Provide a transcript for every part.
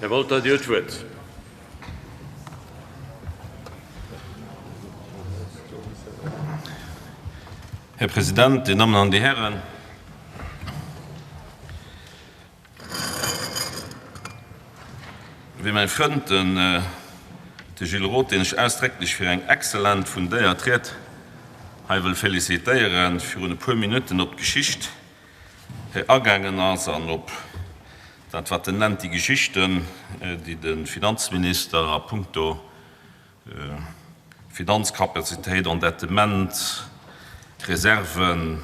Här Wolter, Dir hutt d'Wuert. Här President, Dir Dammen an Dir Hären, wéi mäi Frënd, den de Gilles Roth, deen ech ausdrécklech fir eng exzellent fundéiert Ried hei wëll félicitéieren, virun e puer Minutten op d'Geschicht hei agaangen ass an op dat wat en nennt déi Geschichten, déi de Finanzminister a puncto Finanzkapazitéit, Endettement, Reserven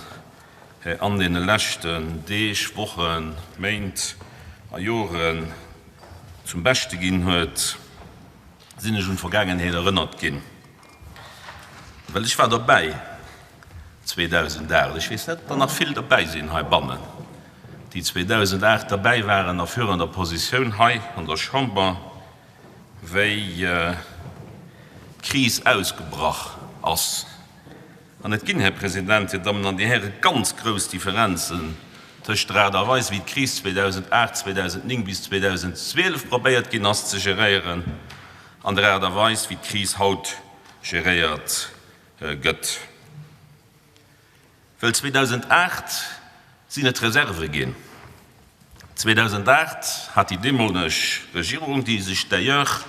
an deene leschten Deeg, Wochen, Méint a Joren zum Beschte ginn huet, sinn ech un d'Vergaangenheet erënnert ginn. Well ech war derbäi 2008. Ech weess net, ob der nach vill derbäi sinn heibannen, déi 2008 derbäi waren a führender Positioun hei an der Chamber. wéi d'Kris ausgebrach ass. An et ginn, Här President, Dir Dammen an Dir Hären, ganz grouss Differenzen tëscht der Aart a Weis, wéi d'Kris 2008, 2009 bis 2012 probéiert ginn ass ze geréieren, an der Aart a Weis, wéi d'Kris haut geréiert gëtt. Well 2008 sinn et Reserve ginn. 2008 hat déi deemoleg Regierung, déi sech d'ailleurs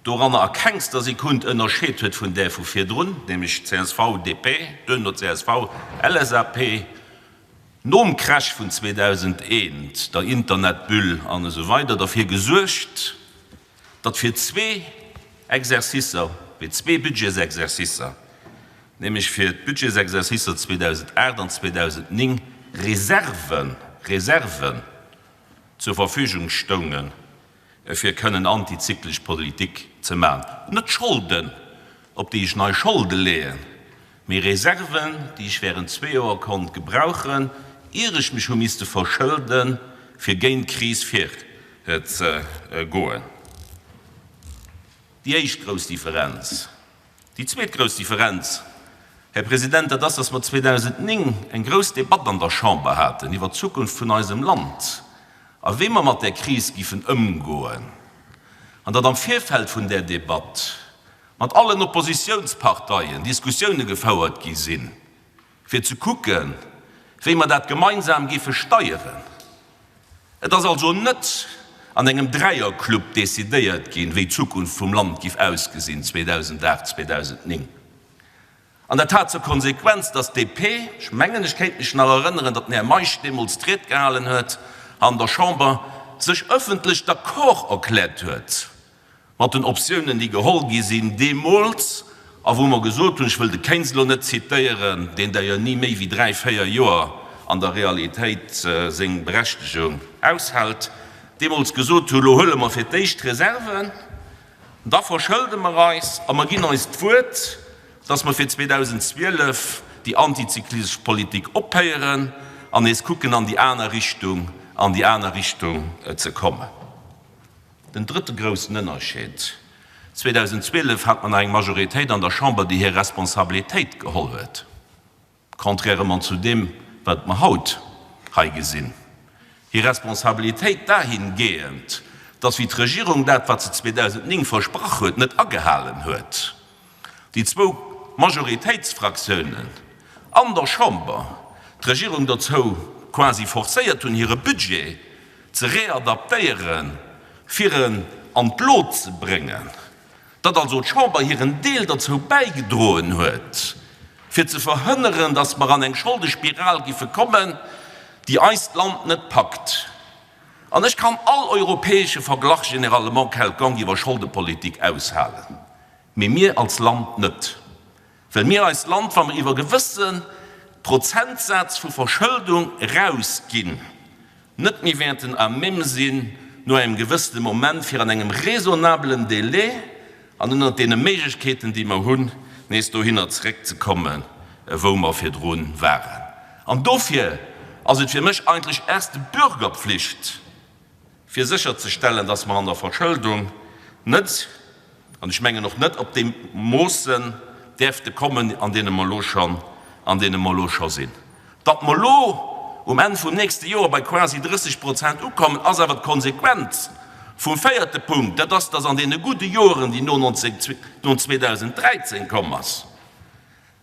doranner a kengster Sekund ënnerscheet huet vun där vu virdrun, nämlech csv-DP, duerno csv-LSAP, nom Crash vun 2001, der Internetbulle an esou weider, derfir gesuergt, datt fir zwee Exercicer, fir zwee Budgetsexercicer, nämlech fir d'Budgetsexercicer 2008 an 2009, Reserven, Reserven zur Verfügung stoungen, fir kënnen antizyklesch Politik ze maachen. Net Scholden, op déi ech nei Scholde leeën, Mee Reserven, déi ech während zwee Joer konnt gebrauchen, ier ech mech hu misste verschëlden, fir géint d'Kris virzegoen. Déi éischt grouss Differenz. Déi zweet grouss Differenz, Här President, dat ass, dass mer 2009 eng grouss Debatt an der Chamber haten iwwert d'Zukunft vun eisem Land a wéi mer mat där Kris giffen ëmgoen, an datt am Virfeld vun där Debatt mat allen Oppositiounsparteien Diskussioune gefouert gi sinn, fir ze kucken, wéi mer dat gemeinsam géife steieren. Et ass also net an engem Dräierclub decidéiert ginn, wéi d'Zukunft vum Land giff ausgesinn 2008, 2009. An dat hat zur Konsequenz, datt d'DP, ech mengen, ech kéint mech nach erënneren, datt den Här Meisch deemools d'Ried gehalen huet an der Chamber, sech ëffentlech d'accord erkläert huet mat den Optiounen, déi geholl gi sinn deemools a wou mer gesot hunn, ech wëll de Keynes elo net zitéieren, deen d'ailleurs ni méi wéi dräi, véier Joer an der Realitéit seng Berechtegung aushält, deemools gesot hunn, elo huele mer fir d'éischt d'Reserven, da verschëlde mer eis a mer ginn eis d'Wuert, dass mer fir 2012 déi antizyklistesch Politik ophéieren an nees kucken an déi aner Richtung, an déi aner Richtung ze kommen. Den drëtte groussen Ënnerscheed, 2012 hat mer nach eng Majoritéit an der Chamber, déi hir Responsabilitéit geholl huet, contrairement zu deem, wat mer haut hei gesinn. Hir Responsabilitéit dahingehend, dass, wéi d'Regierung dat, wat se 2009 versprach huet, net agehalen huet, déi zwou Majoritéitsfraktiounen an der Chamber d'Regierung dozou quasi forcéiert hunn, hire Budget ze readaptéieren, fir en an d'Lot ze bréngen, datt also d'Chamber hiren Deel derzou bäigedroen huet, fir ze verhënneren, datt mer an eng Scholdespiral giffe kommen, déi eist Land net packt. An ech kann all europäesche Verglach généralement quelconque iwwer Scholdepolitik aushalen, mee mir als Land net. Well mir eist Land, wa mer iwwer e gewësse Prozentsaz vu Verschëldung erausginn, net méi wäerten à même sinn, no engem gewëssene Moment, fir an engem raisonnablen Délai an ënnert deene Méiglechkeeten, déi mer hunn, nees dohinner zeréckzekommen, wou mer virdru waren. An dofir ass et fir mech eigentlech erste Bürgerpflicht, fir sécherzestellen, dass mer an der Verschëldung net, an ech mengen och net op déi Moossen däerfte kommen, an deene mer elo schonn, an deene mer elo scho sinn. Datt mer elo um Enn vum nächste Joer bei quasi 30 Prozent ukommen, ass awer d'Konsequenz. Vum véierte Punkt, dat ass, dass an deene gudde Joren, déi no 2013 komm ass,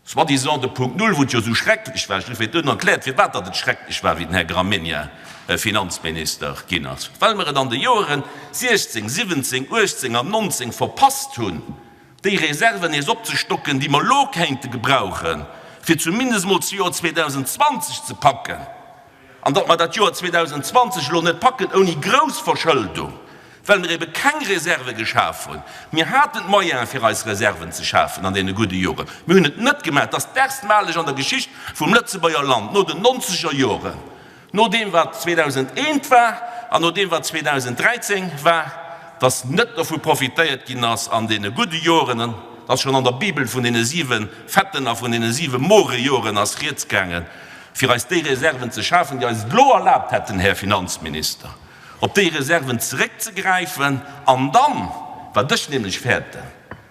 soi-disant de Punkt Null, wou et jo esou schrecklech war, ech hu virdrun erkläert, firwat datt et schrecklech war, wéi den Här Gramegna Finanzminister ginn ass, well mer et an de Joren 16, 17, 18 an 19 verpasst hunn, déi Reserven nees opzestocken, déi mer elo kéinte gebrauchen, fir zumindest emol d'Joer 2020 ze packen. An datt mer dat Joer 2020 elo net packen ouni grouss Verschëldung, well mer ebe keng Reserve geschaf hunn. Mir haten d'Moyene fir eis Reserven ze schafen an deene gudde Joren. Mir hunn et net gemaach. Et ass d'erstmaleg an der Geschicht vum Lëtzebuerger Land no den nonzeger Joren, no deem wat 2001 war an no deem wat 2013 war, datt net dovu profitéiert ginn ass an deene gudde Joren. Et ass schonn an der Bibel vun deene siwe fetten a vun deene siwe mogere Joren ass rieds gaangen, fir eis déi Reserven ze schafen, déi eis et elo erlaabt hätten, Här Finanzminister, op déi Reserven zeréckzegräifen an dann, wat ech nämlech fäerten,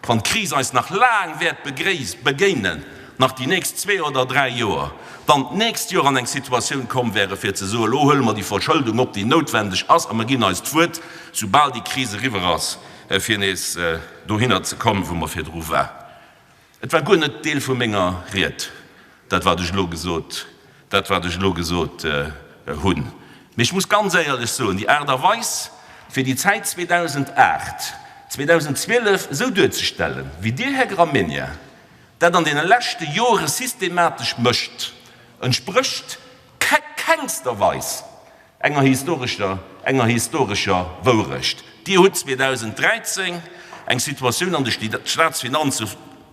wann d'Kris eis nach laang wäert begéinen, nach déi nächst zwee oder dräi Joer, dann d'nächst Joer an eng Situatioun komm wäre fir ze soen, elo huele mer déi Verschëldung op, déi noutwendeg ass, a mer ginn eis d'Wuert, soubal déi Kris eriwwer ass, fir nees dohinner ze kommen, wou mer virdru waren. Et war guer net Deel vu menger Ried, dat wat ech elo gesot, dat wat ech elo gesot hunn. Mee ech muss ganz éierlech soen, déi Aart a Weis, fir déi Zäit 2008, 2012 esou duerzestellen, wéi Dir, Här Gramegna, dat an deene leschte Jore systematesch mécht, entsprécht kengster Weis Enger historescher, enger historescher Wourecht. Dir hutt 2013 eng Situatioun an de Staatsfinanze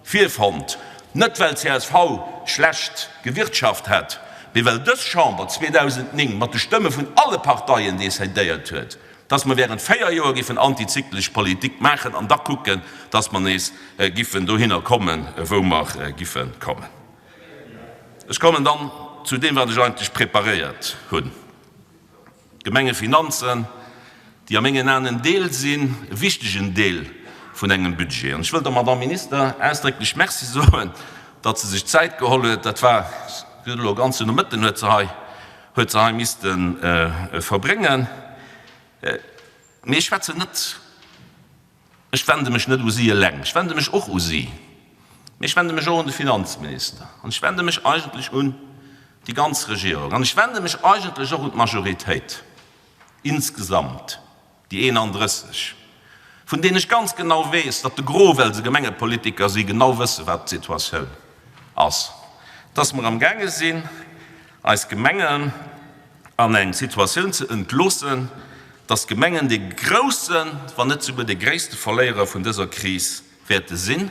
virfonnt, net well csv schlecht gewirtschaft hätt, mee well dës Chamber 2009 mat de Stëmme vun alle Parteien decidéiert huet, dass mer während 4 Joer giffen antizyklesch Politik maachen an da kucken, dass mer nees giffen dohinner kommen, wou mer giffe kommen. Ech kommen dann zu deem, wat ech eigentlech preparéiert hunn, d'Gemengefinanzen, déi a mengen Aen en Deel sinn, e wichtegen Deel vun engem Budget. An ech wëll der Madamm Minister ausdrécklech Merci soen, datt se sech d'Zäit geholl huet, dat war elo e ganzen Nomëtten huet se hei, huet se hei misste verbréngen. Mee ech schwätzen net. Ech wende mech net u si eleng, ech wende mech och u si, mee ech wende mech och un de Finanzminister an ech wende mech eigentlech un déi ganz Regierung an ech wende mech eigentlech och un d'Majoritéit insgesamt, déi 31, vun deenen ech ganz genau weess, datt de Gros, well se Gemengepolitiker si, genau wësse wat d'Situatioun ass, dass mer amgaange sinn, eis Gemengen an eng Situatioun ze entloossen, dass d'Gemengen dee groussen, wann net souguer dee gréisste Verléierer vun dëser Kris wäerte sinn,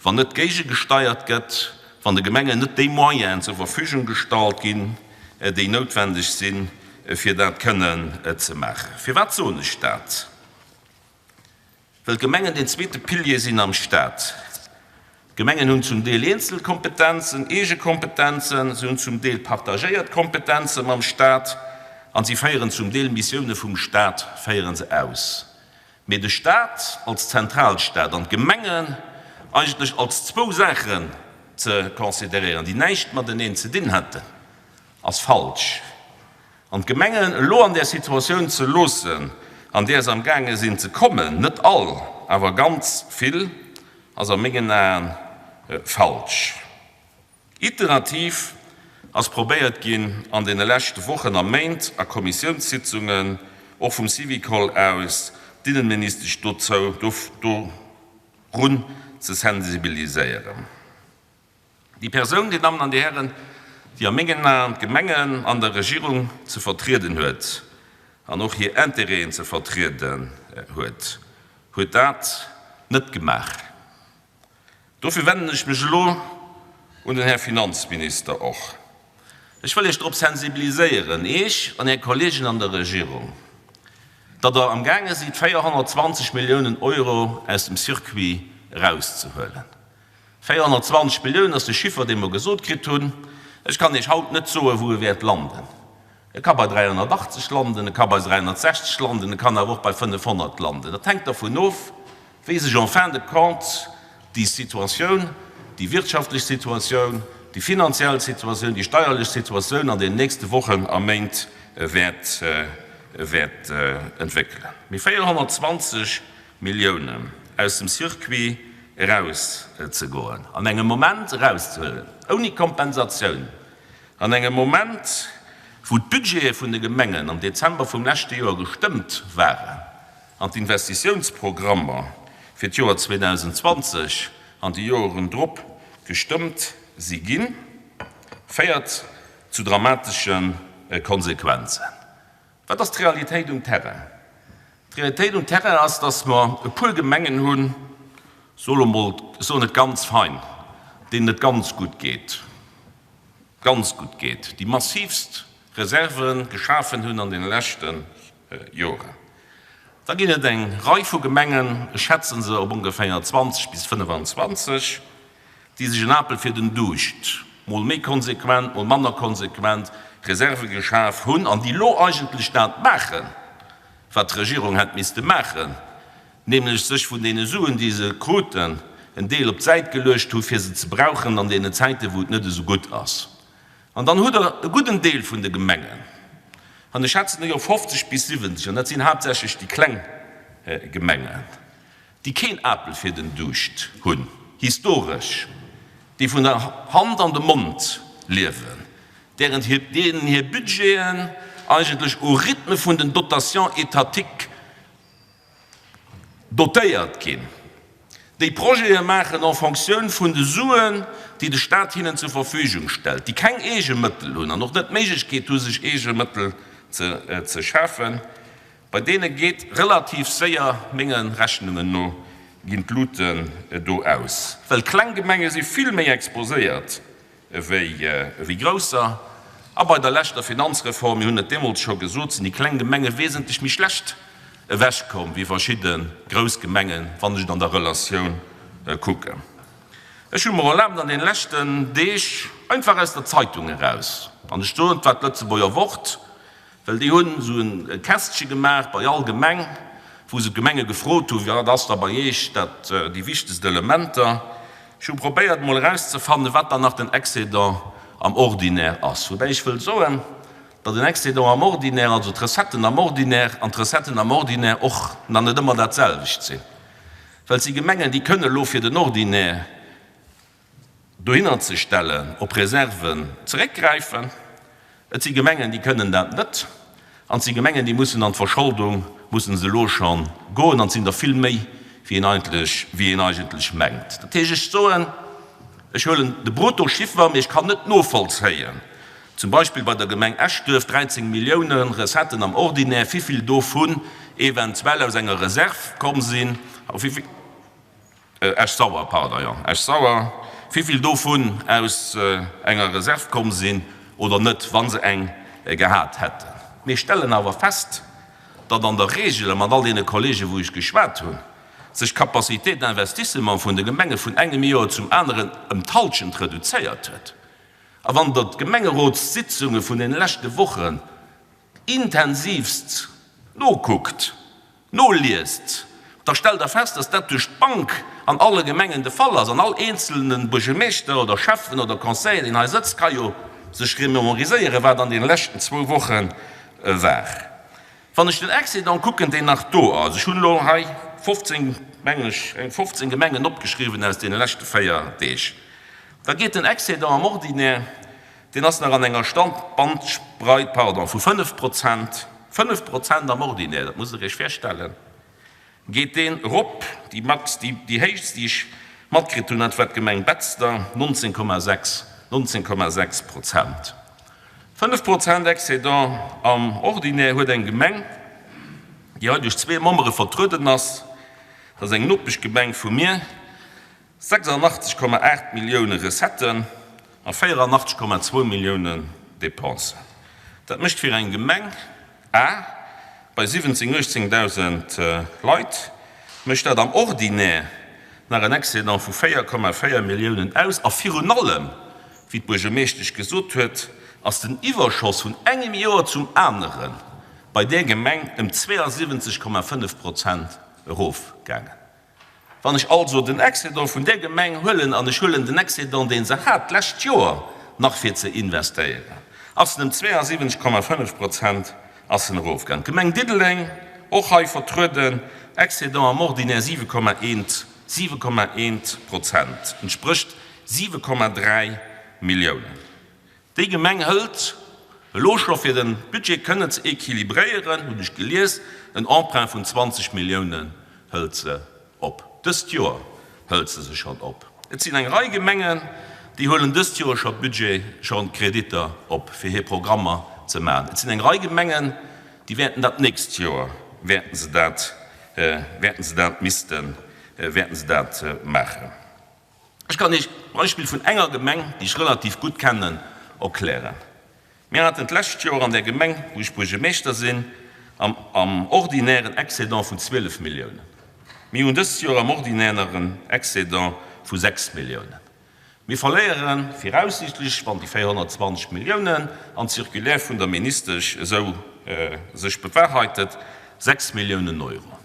wann net géigegesteiert gëtt, wann de Gemengen net déi Moyenen zur Verfügung gestallt ginn, déi noutwendeg sinn, fir dat kënnen ze maachen. Firwat soen ech dat? Well d'Gemengen deen zweete Pilier sinn am Staat. D'Gemengen hunn zum Deel eenzel Kompetenzen, eege Kompetenzen, se hunn zum Deel partagéiert Kompetenze mam Staat an si féieren zum Deel Missioune vum Staat féiere se aus. Mee de Staat als Zentralstaat an d'Gemengen eigentlech als zwou Saachen ze consideréieren, déi näischt mateneen ze dinn hätten, ass falsch. An d'Gemengen elo an där Situatioun ze loossen, an där se am gaange sinn ze kommen, net all, awer ganz vill, ass a mengen Aen falsch. Iterativ ass probéiert ginn an deene leschte Wochen a Méint a Kommissiounssitzungen, och vum Syvicol aus, d'Innenministesch dozou, dorun ze sensibiliséieren. Déi Persoun, Dir Dammen an Dir Hären, déi a mengen Aen d'Gemengen an der Regierung ze vertrieden huet an och hir Intérêten ze vertrieden huet, huet dat net gemaach. Dofir wennen ech mech elo un den Här Finanzminister och. Ech wëll Iech drop sensibiliséieren, Iech an Är Kollegen an der Regierung, datt Der amgaange sidd, 420 Milliounen Euro aus dem Circuit erauszehuelen. 420 Milliounen ass de Chiffer, dee mer gesot kritt hunn. Ech kann Iech haut net soen, wou e wäert landen. E ka bei 380 landen, e ka bei 360 landen, e kann awer och bei 500 landen. Dat hänkt dervun of, wéi sech en fin de compte déi Situatioun, déi wirtschaftlech Situatioun, déi finanziell Situatioun, déi steierlech Situatioun an den nächste Wochen a Méint wäert. wäert entwéckelen. Mee 420 Milliounen aus dem Circuit erauszegoen, an engem Moment erauszehuelen, ouni Kompensatioun, an engem Moment, wou d'Budgete vun de Gemengen am Dezember vum leschte Joer gestëmmt waren an d'Investitiounsprogrammer fir d'Joer 2020 an déi Joeren drop gestëmmt si ginn, féiert zu dramatesche Konsequenzen. Wat ass d'Realitéit um Terrain? D'Realitéit um Terrain ass, dass mer e puer Gemengen hunn, soe lo mol, ech soen et ganz fein, deenen et ganz gutt geet, ganz gutt geet, déi massivst Reserve geschafen hunn an deene leschte Joren. Da ginn et eng Rei vu Gemengen, ech schätze se op ongeféier 20 bis 25, déi sech en Apel fir den Duuscht, mol méi konsequent, mol manner konsequent, Reserve geschaf hunn an déi elo eigentlech dat maachen, wat d'Regierung hätt misste maachen, nämlech sech vun deene Suen, déi se kruten, en Deel op d'Säit geluecht hu fir se ze brauchen an deene Zäiten, wou et net esou gutt ass. An dann hutt Der e gudden Deel vun de Gemengen, an ech schätzen déi op 50 bis 70, an dat sinn haaptsächlech déi kleng Gemengen, déi keen Apel fir den Duuscht hunn, historesch, déi vun der Hand an de Mond liewen, deren hir, deenen hir Budgeten eigentlech au rythme vun den Dotations étatiques dotéiert ginn, déi Projete maachen en fonctioun vun de Suen, déi de Stat hinnen zur Verfügung stellt, déi keng eege Mëttel hunn an och net d'Méiglechkeet hu sech eege Mëttel ze schafen. Bei deene geet relativ séier, menge Rechnungen no, ginn d'Luten do aus, well kleng Gemenge si vill méi exposéiert wéi grousser. A bei der leschter Finanzreform, mir hunn et deemools scho gesot, sinn déi kleng Gemenge wesentlech méi schlecht ewechkomm wéi verschidde grouss Gemengen, wann ech et an der Relatioun kucken. Ech hu mer erlaabt an deene leschten Deeg einfach aus der Zeitung eraus, an ech soen, et war d'Lëtzebuerger Wort, Well déi hunn esou e Kästche gemaach bei all Gemeng, wou se d'Gemenge gefrot hunn, Wat ass da bei Iech dat, déi wichtegst Elementer? Ech hu probéiert emol erauszefannen, wat dann nach den Excédent am Ordinaire ass. Woubäi ech wëll soen, datt en Excédent am Ordinaire, also d'Recetten am Ordinaire an d'Recetten am Ordinaire och nach net ëmmer dat selwecht sinn. Well et si Gemengen, déi kënne elo fir den Ordinaire, dohinner ze stellen, op Reserven zeréckgräifen. Et si Gemengen, déi kënnen dat net. An et si Gemengen, déi mussen an d'Verscholdung, mussen se elo scho goen. An et sinn der vill méi, wéi een eigentlech, wéi een eigentlech mengt. Dat heescht, ech soen, ech huelen de Bruttochiffer, mee ech kann net novollzéien, zum Beispill bei der Gemeng Eschduerf, 13 Milliounen Recetten am Ordinaire, wivill dovun eventuell aus enger Reserve komm sinn a wivill, Esch-Sauer, pardon, jo, Esch-Sauer, wivill dovun aus enger Reserv komm sinn oder net, wa se eng gehat hätten. Mir stellen awer fest, datt an der Regel, a mat all deene Kollegen, wou ech geschwat hunn, sech d'Capacité d'investissement vun de Gemenge vun engem Joer zum aneren ëm d'Halschent reduzéiert huet. A wann Der d'Gemengerotssitzunge vun deene leschte Wochen intensivst nokuckt, noliest, da stellt Der fest, dass dat duerch d'Bank an alle Gemengen de Fall ass. An all eenzelne Buergermeeschter oder Schäffen oder Conseiller, deen hei sëtzt, ka jo sech rememoriséieren, wat an deene leschten zwou Woche war. Wann ech den Excédent kucken, deen nach do ass, ech hunn elo hei 15, mengen ech, eng 15 Gemengen opgeschriwwen aus deene leschte véier Deeg, da geet den Excédent am Ordinaire, Deen ass nach an enger Standbandbreit, pardon, vu 5 Prozent, 5 Prozent am Ordinaire, dat musst Der Iech virstellen, geet deen erop. Déi max, déi, déi héchst, déi ech matkritt hunn, dat war d'Gemeng Betzder, 19,6, 19,6 Prozent. 5 Prozent Excédent am Ordinaire huet eng Gemeng, déi hei duerch zwee Membere vertrueden ass, dat ass eng Nopeschgemeng vu mir, 86,8 Millioune Recetten a 84,2 Milliounen Dépensen. Dat mécht fir eng Gemeng A bei 17, 18.000 Leit mécht dat am Ordinaire nach en Excédent vu 4,4 Milliounen aus. A virun allem, wéi d'Buergermeeschtesch gesot huet, ass den Iwwerschoss vun engem Joer zum anere bei där Gemeng ëm 72,5 Prozent erofgaangen. Wann ech also den Excédent vun där Gemeng huelen an ech huelen den Excédent, dee se hat d'lescht Joer nach fir ze investéieren, ass en ëm 72,5 Prozent. ass en erofgaang. D'Gemeng Diddeleng, och hei vertrueden, Excédent am Ordinaire 7,1, 7,1 Prozent, entsprécht 7,3 Milliounen. Déi Gemeng hëlt elo scho fir de Budget kënnen ze équilibréieren, hunn ech gelies, en Emprunt vun 20 Milliounen hëlt se op. Dëst Joer hëlt se se schonn op. Et sinn eng Rei Gemengen, déi huelen dëst Joer scho Budget, schonn Kreditter op, fir hir Programmer ze maachen. Et sinn eng Rei Gemengen, déi wäerten dat d'nächst Joer wäerten se dat, wäerten se dat missten, wäerten se dat maachen. Ech kann Iech d'Beispill vun enger Gemeng, déi ech relativ gutt kennen, erklären. Mir haten d'lescht Joer an där Gemeng, wou ech Buergermeeschter sinn, am am Ordinaire en Excédent vun 12 Milliounen. Mir hunn dëst Joer am Ordinaire nach en Excédent vu 6 Milliounen. Mir verléiere viraussiichtlech, wann déi 420 Milliounen an d'Circulaire vun der Ministesch esou sech bewahrheitet, 6 Milliounen Euro.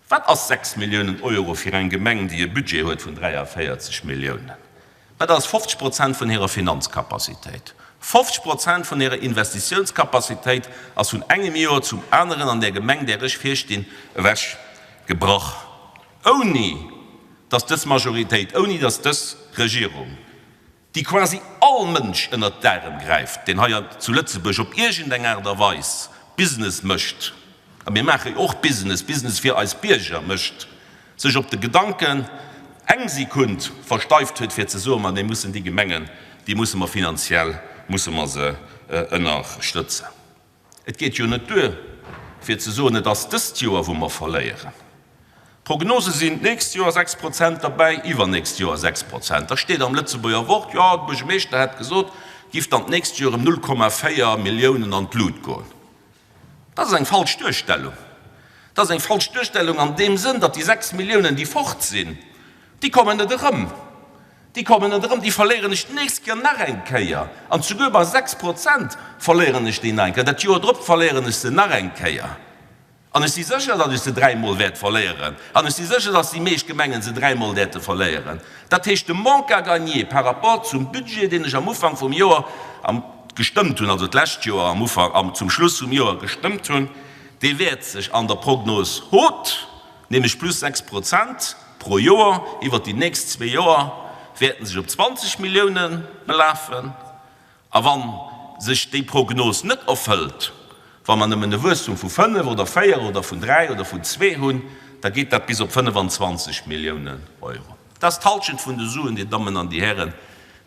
Wat ass 6 Milliounen Euro fir eng Gemeng, déi e Budget huet vun 43 Milliounen? Dat ass 50 Prozent vun hirer Finanzcapacitéit. 50 Prozent vun hirer Investitiounscapacitéit ass vun engem Joer zum aneren an där Gemeng, där ech virstinn, ewech gebrach, ouni datt dës Majoritéit, ouni datt dës Regierung, déi quasi all Mënsch ënnert d'Ärem gräift, deen hei zu Lëtzebuerg op iergendeng Aart a Weis Business mécht, a mir maache jo och Business, Business fir eis Bierger mécht, sech op de Gedanken eng Sekund versteift huet, fir ze soen, ma mir mussen déi Gemengen, déi musse mer finanziell, musse mer se ënnerstëtzen. Et geet jo net duer, fir ze soen, et ass dëst Joer, wou mer verléieren. D'Prognose sinn, d'nächst Joer 6 Prozent derbäi, iwwernächst Joer 6 Prozent. Da steet am Lëtzebuerger Wort, jo, de Buergermeeschter hätt gesot, et giff dann d'nächst Joer ëm 0,4 Milliounen an d'Lut goen. Dat ass eng falsch Duerstellung. Dat ass eng falsch Duerstellung an deem Sënn, datt déi 6 Milliounen, déi fort sinn, déi kommen net erëm. Déi kommen net erëm, déi verléieren ech d'nächst Kéier nach eng Kéier. An souguer bei 6 Prozent verléieren ech déi nach eng Kéier. Dat Joer drop verléieren ech se nach eng Kéier. An ech si sécher, datt ech se dräimol wäert verléieren. An ech si sécher, datt déi meescht Gemengen se dräimol wäerte verléieren. Dat heescht, de Manque à gagner par rapport zum Budget, deen ech am Ufank vum Joer gestëmmt hunn, also d'lescht Joer am Ufank, zum Schluss vum Joer gestëmmt hunn, dee wäert sech an der Prognos haut, nämlech plus 6 Prozent pro Joer iwwert déi nächst zwee Joer, wäerten sech op 20 Millioune belafen. A wa sech déi Prognos net erfëllt, wa mer nëmmen e Wuesstum vu 5 oder 4 oder vun 3 oder vun 2 hunn, da geet dat bis op 25 Milliounen Euro. Dat ass d'Halschent vun de Suen, Dir Dammen an Dir Hären,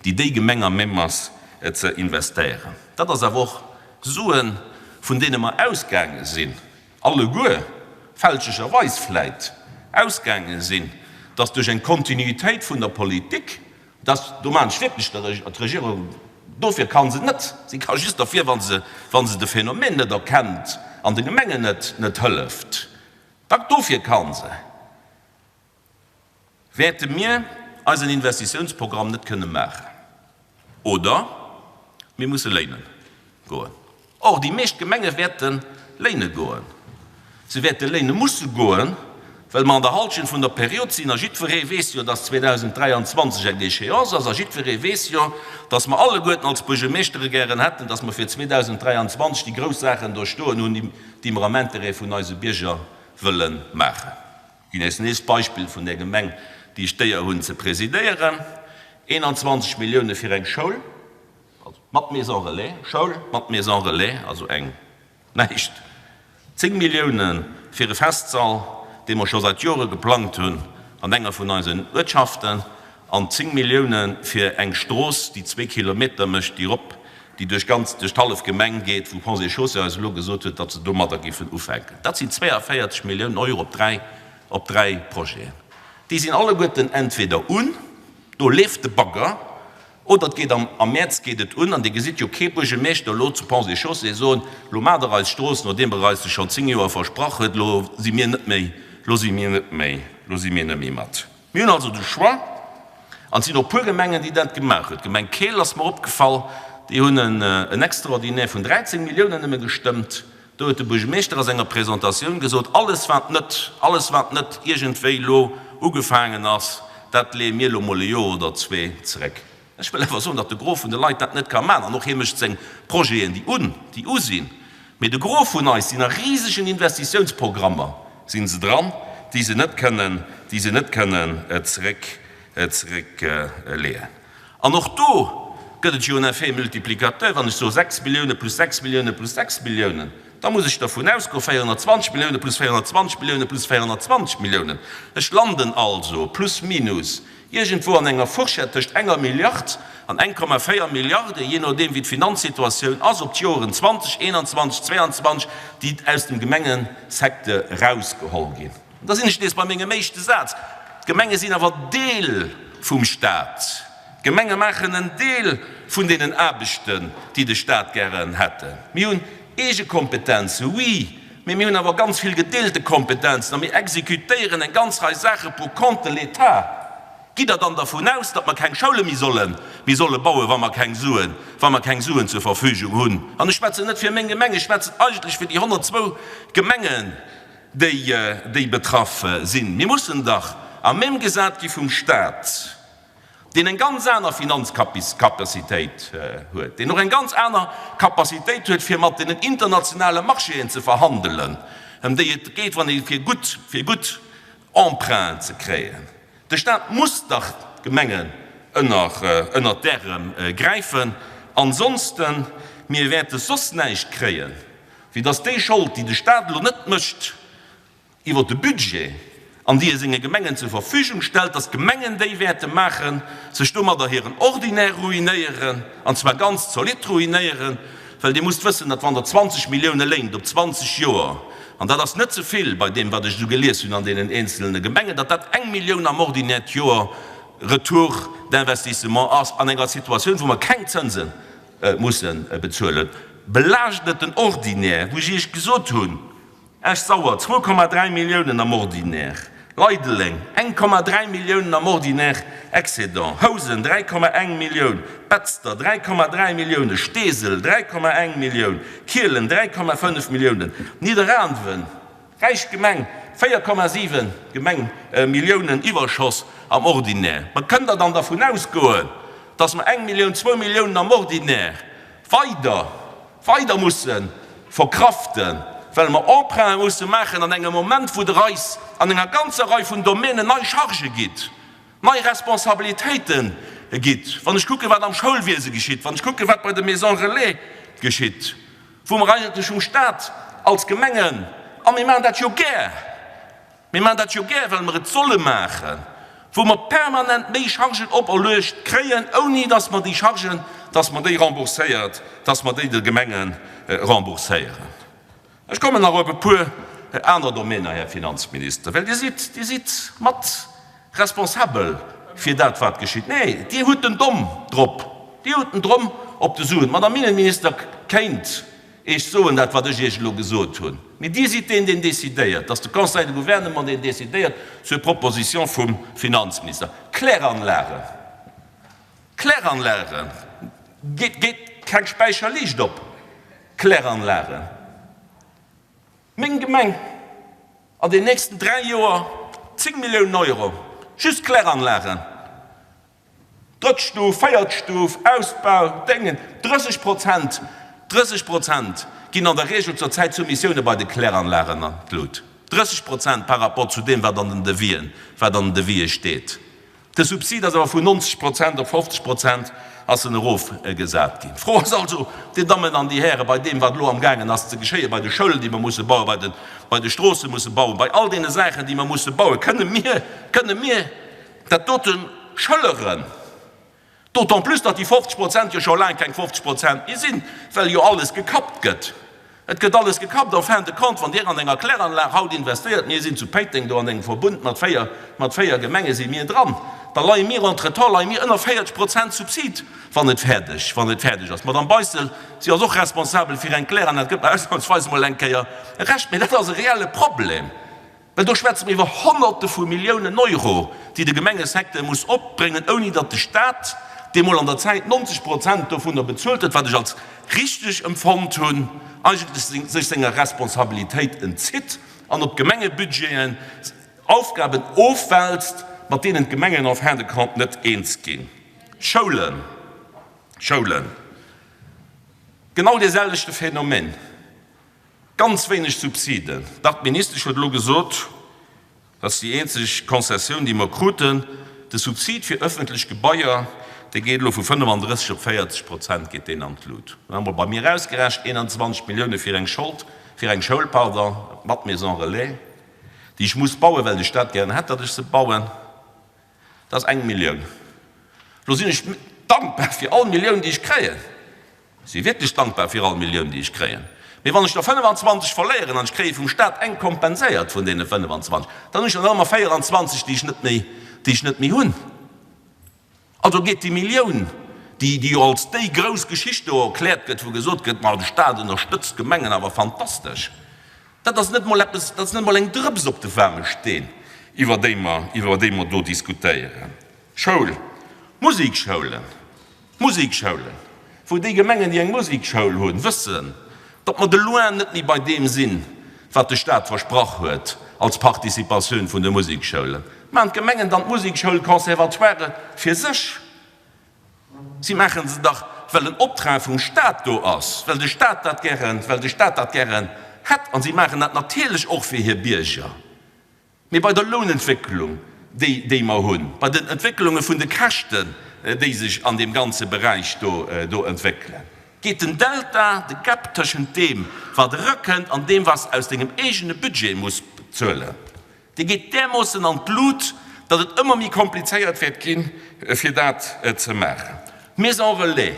déi déi Gemeng am même ass ze investéieren. Dat ass awer och Suen, vun deene mer ausgaange sinn, alleguer, fälschlecherweis vläit, ausgaange sinn, dass duerch eng Kontinuitéit vun der Politik, dass, do maachen ech wierklech der d'Regierung, dofir ka se net, si ka just derfir, wa se, wa se de Phänomen net erkennt an de Gemengen net, net hëlleft, da dofir ka se. Wäerte mir eisen Investitiounsprogramm net kënne maachen oder mir musse léine goen. Or, déi meescht Gemenge wäerte léine goen. Se wäerte léine musse goen, well mer an der Halschent vun der Period sinn a jiddweree weess jo, dass 2023 eng Échéance ass a jiddweree weess jo, dass mer alleguerten als Buergermeeschtere gären hätten, dass mer fir 2023 déi grouss Saachen do stoen hunn, déi mer am Intérêt vun eise Bierger wëlle maachen. Ginn eis nees d'Beispill vun där Gemeng, déi ech d'Éier hunn ze presidéieren, 21 Millioune fir eng Schoul, also mat Maison relais, Schoul mat Maison relais, also eng näischt, 10 Millioune fir e Festsall, dee mer scho säit Jore geplangt hunn an enger vun eisen Uertschaften, an 10 Millioune fir eng Strooss, déi zwee Kilometer mécht, déi erop, déi duerch ganz, duerch d'hallef Gemeng geet, wou Ponts et Chaussées eis elo gesot huet, datt se domadder géifen ufänken. Dat sinn 42 Milliounen Euro op dräi, op dräi Projeten. Déi sinn alleguerten entweder un, do leeft de Bagger, oder et geet am, am Mäerz geet et un. An Dir gesitt jo kee Buergermeeschter elo zu Ponts et Chaussées soen, Elo maacht Der eis Strooss, nodeem Der eis se schonn 10 Joer versprach huet, elo si mir net méi, elo si mir net méi, elo si mir net méi mat. Mir hunn also de Choix, an et sinn och puer Gemengen, déi dat gemaach hunn. D'Gemeng Keel ass mer opgefall, déi hunn en Extraordinaire vun 13 Milliounen nëmme gestëmmt. Do huet de Buergermeeschter a senger Presentatioun gesot, alles wat net, alles wat net iergendwéi elo ugefaangen ass, dat leeë mir elo mol e Joer oder zwee zeréck. Ech wëll awer soen, datt de Gros vun de Leit dat net ka maachen, an och hie mécht seng Projeten, déi un, déi u sinn. Mee de Gros vun eis sinn a risegen Investitiounsprogrammer si se dran, déi se net kënnen, déi se net kënnen zeréck, zeréckleeën. An och do gëtt et jo en Effet multiplicateur. Wann ech soe 6 Millioune plus 6 Millioune plus 6 Milliounen, da muss ech dervun ausgoen, 420 Millioune plus 420 Millioune plus 420 Milliounen. Ech landen also plus minus iergendwou an enger Fourchette tëscht enger Milliard an 1,4 Milliarde, jee nodeem wéi d'Finanzsituatioun ass op d'Joren 20, 21, 22, déi aus dem Gemengesecteur erausgeholl ginn. An da sinn ech nees bei mengem éischte Saz, D'Gemenge sinn awer Deel vum Stat. D'Gemenge maachen en Deel vun deenen Aarbechten, déi de Stat gären hätte. Mir hunn eege Kompetenzen, oui, mee mir hunn awer ganz vill gedeelte Kompetenzen a mir exekutéieren eng ganz Rei Saache pour compte de l'État. Gitt Der dann dervun aus, datt mer keng Schoule méi solle méi solle bauen, wa mer keng Suen, wa mer keng Suen zur Verfügung hunn? An ech schwätzen net fir meng Gemeng, ech schwätzen eigentlech fir déi 102 Gemengen, déi, déi betraff sinn. Mir mussen dach à même gesat gi vum Stat, deen eng ganz aner Finanzcapacitéit huet, deen och eng ganz aner Capacitéit huet, fir mat deenen internationale Marchéen ze verhandelen, ëm déi et geet, wann ee fir gutt, fir gutt Emprunten ze kréien. De Stat muss dach d'Gemengen ënner, ënnert d'Ärem gräifen, ansonsten, mir wäerte soss näischt kréien, wéi dass déi Schold, déi de Stat elo net mécht, iwwer de Budget an déi e senge Gemengen zur Verfügung stellt, dass d'Gemengen déi wäerte maachen, sech domadder hiren Ordinaire ruinéieren, an zwar ganz zolidd ruinéieren, well Dir musst wëssen, datt wann Der 20 Millioune léint op 20 Joer, an dat ass net ze vill bei deem wat ech esou gelies hunn an deenen eenzelne Gemengen, datt dat eng Millioun am Ordinaire d'Joer Retour d'investissement ass an enger Situatioun wou mer keng Zënse musse bezuelen, belaascht et den Ordinaire, wou ech Iech gesot hunn, Esch-Sauer, 2,3 Milliounen am Ordinaire, Leideleng, 1,3 Milliounen am Ordinaire Excédent, Housen, 3,1 Millioun, Betzder, 3,3 Milliounen, Steesel, 3,1 Millioun, Kielen, 3,5 Milliounen, Nidderaanwen, räich Gemeng, 4,7 Gemeng Milliounen Iwwerschoss am Ordinaire. Ma kënnt Der dann dervun ausgoen, dass mer eng Millioun, zwou Milliounen am Ordinaire weider weider musse verkraften, well mer Emprunte musse maachen an engem Moment, wou Der eis an enger ganzer Rei vun Domänen nei Chargë gitt, nei Responsabilitéite gitt. Wann ech kucken, wat am Schoulwiese geschitt, wann ech kucken, wat bei de Maisons relais geschitt, wou mer eigentlech vum Stat als Gemengen, a mir maachen dat jo gär, Mir maachen dat jo gär, well mer et solle maachen, wou mer permanent méi Chargen operluecht kréien, ouni dass mer déi Chargen, dass mer déi rembourséiert, dass mer déi de Gemenge rembourséieren. Ech kommen nach op e puer aner Domäner, Här Finanzminister, well Dir sidd, Dir sidd mat responsabel fir dat, wat geschitt. Nee, Dir hutt den Domm drop, Dir hutt den Dromm op de Suen. D'Madame Innenminister kéint Iech soen dat, wat ech Iech elo gesot hunn. Mee Dir sidd deen, deen decidéiert. Et ass de Conseil de Gouvernement, deen decidéiert sur proposition vum Finanzminister. Kläranlagen, Kläranlagen, geet, geet keng Späicherliicht op, Kläranlagen. Meng Gemeng an den nächsten 3 Joer 10 Milliounen Euro, just Kläranlagen. Drëtt Stuf, véiert Stuf, Ausbau, Déngen, 30 Prozent, 30 Prozent ginn an der Regel zur Zäit Soumissioune bei de Kläranlagen an d'Lut. 30 Prozent par rapport zu deem, wat an den Devisen, wat an den Devisë steet. De Subsid ass awer vun 90 Prozent op 50 Prozent ass en erofgesat ginn. D'Fro ass also, Dir Dammen an Dir Hären, bei deem, wat elo amgaangen ass ze geschéien, bei de Schoulen, déi mer musse bauen, bei de, bei de Stroosse musse bauen, bei all deene Saachen, déi mer musse bauen, kënne mir, kënne mir, Dat dote schëlleren, d'autant plus datt déi 50 Prozent jo scho laang keng 50 Prozent méi sinn, well jo alles gekappt gëtt. Et gëtt alles gekappt en fin de compte, wann Dir an enger Kläranlag haut investéiert, mir sinn zu Péiteng do an engem Verbund mat véier, mat véier Gemenge si mir dran, da leie mir entretemps leie mir ënner 40 Prozent Subsid, wann et fäerdeg, wann et fäerdeg ass. D'Madame Beissel, si ass och responsabel fir eng Kläranlag, gëtt mer ausnamsweis emol eng Kéier Recht, mee dat ass e reelle Problem. Well do schwätze mer iwwer Honnerte vu Milliounen Euro, déi de Gemengesecteur muss opbréngen, ouni datt de Stat, dee mol an der Zäit 90 Prozent dovunner bezuelt huet, wat ech als richteg empfonnt hunn, eigentlech sech senger Responsabilitéit entzitt an op d'Gemengebudgeten Aufgaben ofwälzt, mat deenen d'Gemengen en fin de compte net eens ginn. Schoulen, Schoulen, genau dee selwechte Phänomen. Ganz wéineg Subsiden. Dach, d'Ministesch huet elo gesot, dat ass déi eenzeg Konzessioun, déi mer kruten, de Subsid fir ëffentlech Gebaier, dee geet elo vu 35 op 40 Prozent geet deen an d'Lut. Mir hu mol bei mir ausgerechent, 21 Millioune fir eng Schold, fir eng Schoul, pardon, mat Maison relais, déi ech muss bauen, well de Stat gären hätt, datt ech se bauen. Dat ass eng Millioun. Elo sinn ech dankbar fir all Millioun, déi ech kréien. Ech si wierklech dankbar fir all Millioun, déi ech kréien. Mee wann ech der 25 verléieren an ech kréie vum Stat eng kompenséiert vun deene 25, dann hunn ech der nach ëmmer 24, déi ech net méi, déi ech net méi hunn. Also geet déi Millioun, déi, déi jo als déi grouss Geschicht do erkläert gëtt, wou gesot gëtt, ma de Stat ënnerstëtzt d'Gemengen awer fantastesch, dat ass net mol eppes, dat ass net mol eng Drëps op de waarme Steen, iwwer déi mer, iwwer déi mer do diskutéieren. Schoul, Musikschoulen, Musikschoulen, wou déi Gemengen, déi eng Musikschoul hunn, wëssen, datt mer de loin net méi bei deem sinn, wat de Stat versprach huet als Participatioun vun de Musikschoulen. Maachen d'Gemengen dann d'Musikschoul, d'Conservatoiren fir sech? Si maache se dach, well en Optrag vum Stat do ass, well de Stat dat gären, well de Stat dat gären hätt. A si maachen dat natierlech och fir hir Bierger. Mee bei der Lounentwécklung, déi, déi mer hunn, bei den Entwécklunge vun de Käschten, déi sech an deem ganze Beräich do, do entwéckelen, geet den Delta, de Gap tëschent deem, wat erakënnt, an deem, wat s de aus dengem eegene Budget muss bezuelen, dee geet därmoossen an d'Lut, datt et ëmmer méi komplizéiert wäert ginn, fir dat ze maachen. D'Maison relais,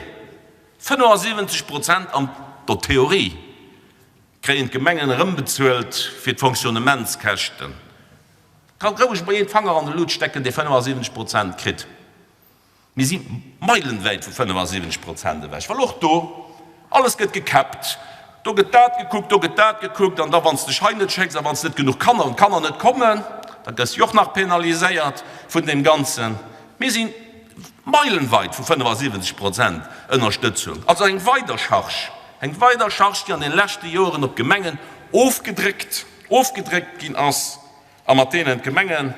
75 Prozent an der Theorie. Kréien d'Gemengen erëmbezuelt fir d'Fonctionnementskäschten? Ka roueg mol een d'Fanger an de Lut stecken, dee 75 Prozent kritt. Mir si meilenwäit vu 75 Prozent ewech, well och do, alles gëtt gekäppt, do gëtt dat gekuckt, do gëtt dat gekuckt, an da wann s dech hei net schécks a wann s net genuch Kanner an d'Kanner net kommen, da gëss de och nach penaliséiert vun deem Ganzen. Mir si meilenweit vu 75 Prozent Ënnerstëtzung, also eng weider Charge, eng weider Charge, déi an de leschte Joren op d'Gemengen ofgedréckt, ofgedréckt ginn ass a mat deenen d'Gemengen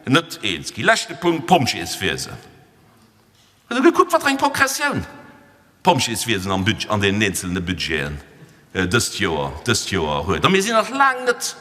net eens ginn. Leschte Punkt, Pompjeeswiesen. Hutt Der gekuckt, wat fir eng Progressioun d'Pompjeeswiesen am Budget, an deenen eenzelne Budgeten dëst Joer, dëst Joer huet? A mir sinn nach laang net,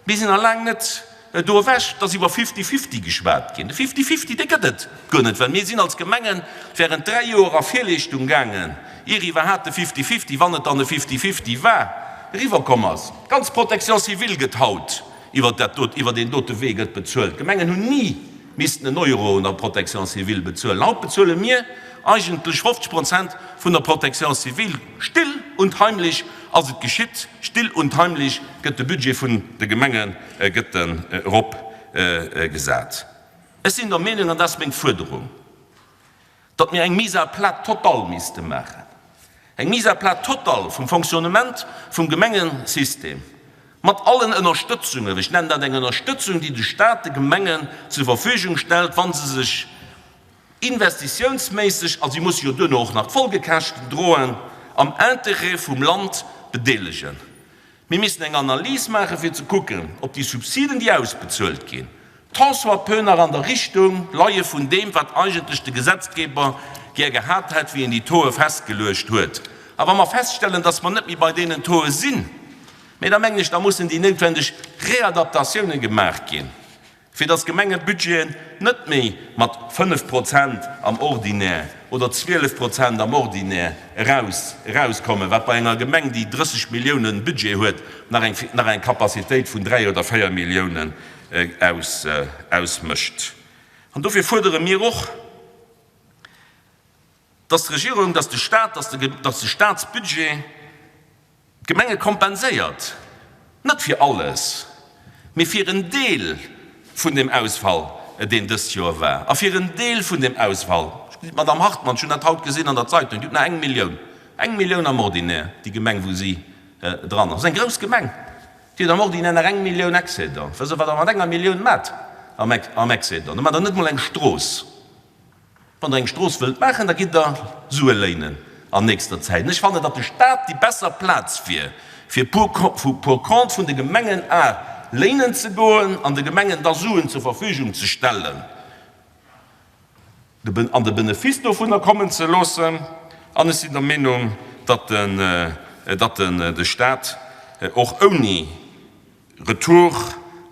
mir sinn nach laang net do ewech. Et ass iwwer Fifty-fifty geschwat ginn. De Fifty-fifty, dee gëtt et guer net, well mir sinn als Gemenge während 3 Joer a Virleeschtung gaangen, ier iwwerhaapt de Fifty-fifty, wann et dann e Fifty-fifty war, eriwwerkomm ass. D'ganz Protection civile gëtt haut iwwer dat dot, iwwer deen dote Wee gëtt bezuelt. D'Gemengen hunn ni missten en Euro un der Protection civile bezuelen. Haut bezuele mir eigentlech 50 Prozent vun der Protection civile. Still und heimlich ass et geschitt, still und heimlich gëtt de Budget vun de Gemenge gëtt en erop gesat. Ech sinn der Meenung, an dat ass meng Fuerderung, datt mir eng Mise à plat totale misste maachen, eng Mise à plat totale vum Fonctionnement vum Gemengesystem, mat allen Ënnerstëtzungen, ech nennen dat eng Ënnerstëtzung, déi de Stat de Gemengen zur Verfügung stellt, wa se sech investitiounsméisseg, a si musse jo duerno och nach d'Folgekäschten droen, am Intérêt vum Land bedeelegen. Mir missten eng Analys maachen, fir ze kucken, ob déi Subsiden, déi ausbezuelt ginn, tant soit peu nach an der Richtung leie vun deem, wat eigentlech de Gesetzgeber gär gehat hätt, wéi en déi Tauxe festgeluecht huet. A wa mer feststellen, dass mer net méi bei deenen Tauxe sinn, mä da mengen ech, da mussen déi noutwendeg Readaptatiounen gemaach ginn. Fir datt d'Gemengebudgeten net méi mat 5 Prozent am Ordinaire oder 12 Prozent am Ordinaire eraus erauskommen, wat bei enger Gemeng, déi 30 Milliounen Budget huet, nach eng nach eng Capacitéit vun 3 oder 4 Milliounen aus ausmécht. An dofir fuerdere mir och, datt d'Regierung, datt de Stat, datt de datt de Statsbudget, D'Gemenge kompenséiert, net fir alles, mee fir en Deel vun deem Ausfall, deen dëst Joer war, a fir en Deel vun deem Ausfall, d'Madame Hartmann, ech hunn dat haut gesinn an der Zeitung, déi huet nach eng Millioun, eng Millioun am Ordinaire, déi Gemeng, wou si dran ass, ass eng grouss Gemeng, déi huet am Ordinaire nach eng Millioun Excédent. Wësst Der, wat Der mat enger Millioun maacht am Excédent? Do maacht Der net emol eng Strooss. Wann Der eng Strooss wëllt maachen, da gitt Der Sue léinen an nächster Zäit. An ech fannen, datt de Stat déi besser Plaz wier, fir pour compte vun de Gemengen a léinen ze goen an de Gemengen da Suen zur Verfügung ze stellen an de Benefice dovunner kommen ze loossen. An ech sinn der Meenung, datt de Stat. och ouni Retour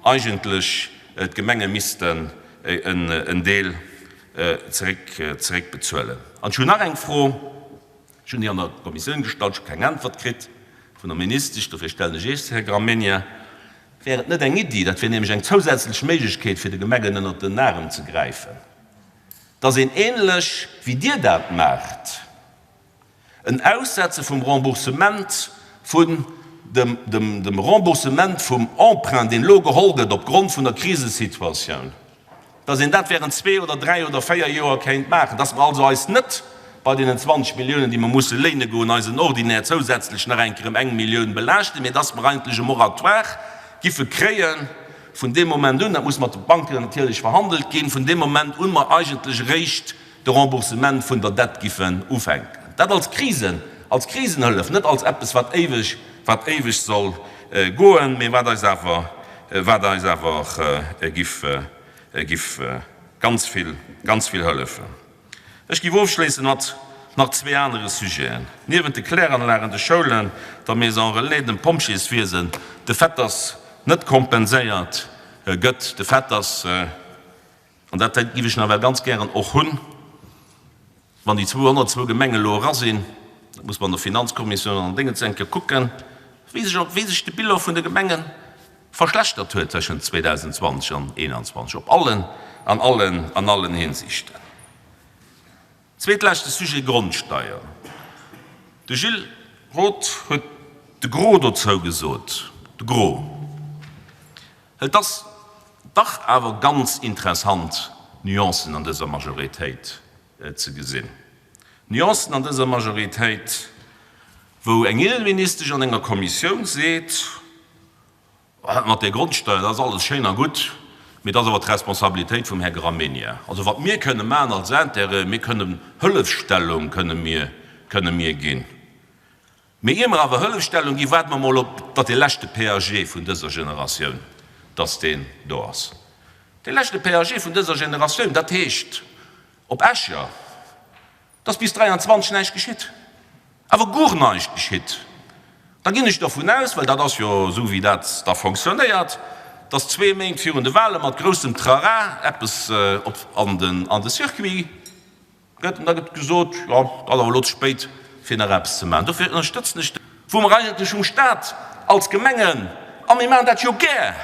eigentlech d'Gemenge missten en Deel zeréckbezuelen. An ech hunn nach eng Fro, ech hunn déi an der Kommissioun gestallt, ech hu keng Äntwert kritt vun der Ministesch, dofir stellen ech Iech se, Här Gramegna, Wär et net eng Iddi, dat wier nämlech eng zousätzlech Méiglechkeet fir de Gemengen ënnert den Arem ze gräifen, dass een ähnlech wéi Dir dat maacht, En Aussetze vum Remboursement vun dem dem Remboursement vum Emprunt, deen elo geholl gëtt opgrond vun der Krisesituatioun, dass een dat während zwee oder dräi oder véier Joer kéint maachen, dass mer also eis net bei deenen 20 Milliounen, déi mer musse léine goen, eisen Ordinaire zousätzlech nach eng Kéier ëm eng Millioun belaaschten, mä dass mer eigentlech e Moratoire giffe kréie vun deem Moment un, dat muss mat de Banken natierlech verhandelt ginn, vun deem Moment un mer eigentlech eréischt de Remboursement vun der Dett giffen ufänken. Dat als Krisen, als Krisenhëllef, net als eppes wat éiweg, wat éiweg soll goen, mee wat eis awer, wat eis awer giff, giff ganz vill, ganz vill hëllefen. Ech giff ofschléissen mat nach zwee anere Sujeten, niewent de Kläranlagen, de Schoulen, der Maison relais, dem Pompjeeswiesen, de Fait, dass net kompenséiert gëtt, de Fait, dass, An dat giff ech nawell ganz gären och hunn, wann déi 202 Gemengen elo era sinn, dat muss mer an der Finanzkommissioun an an Déngens eng Kéier kucken, wéi sech, wéi sech de Bilan vun de Gemenge verschlechtert huet tëschent 2020 an 2021 op allen, an allen, an allen Hinsichten. Zweetleschte Sujet, Grondsteier. De Gilles Roth huet de Gros dozou gesot, de Gros. Et ass dach awer ganz interessant, Nuancen an dëser Majoritéit ze gesinn. Nuancen an dëser Majoritéit, wou eng Innenministesch an enger Kommissioun seet, Dat mat där Grondsteuer, dat ass alles schéin a gutt, mee dat ass awer d'Responsabilitéit vum Här Gramegna. Also wat mir kënne maachen als Intérêt, mir kënnen Hëllefstellung kënne mir, kënne mir ginn. Mee ier mer awer Hëllefstellung ginn, waarde mer mol op, datt dee leschte PAG vun dëser Generatioun, datt deen do ass. Dee leschte PAG vun dëser Generatioun, dat heescht op Escher, datt bis 23 näischt geschitt, awer guer näischt geschitt. Da ginn ech dervun aus, well dat ass jo esou wéi dat da fonctionnéiert, datt zwee Méint virun de Wale mat groussem Trara eppes op an de Circuit, Gëtt, an da gëtt gesot, jo, et ass awer elo ze spéit, fir nach eppes ze maachen. Dofir ënnerstëtzen ech, wou mer eigentlech vum Stat als Gemengen, a mir maachen dat jo gär,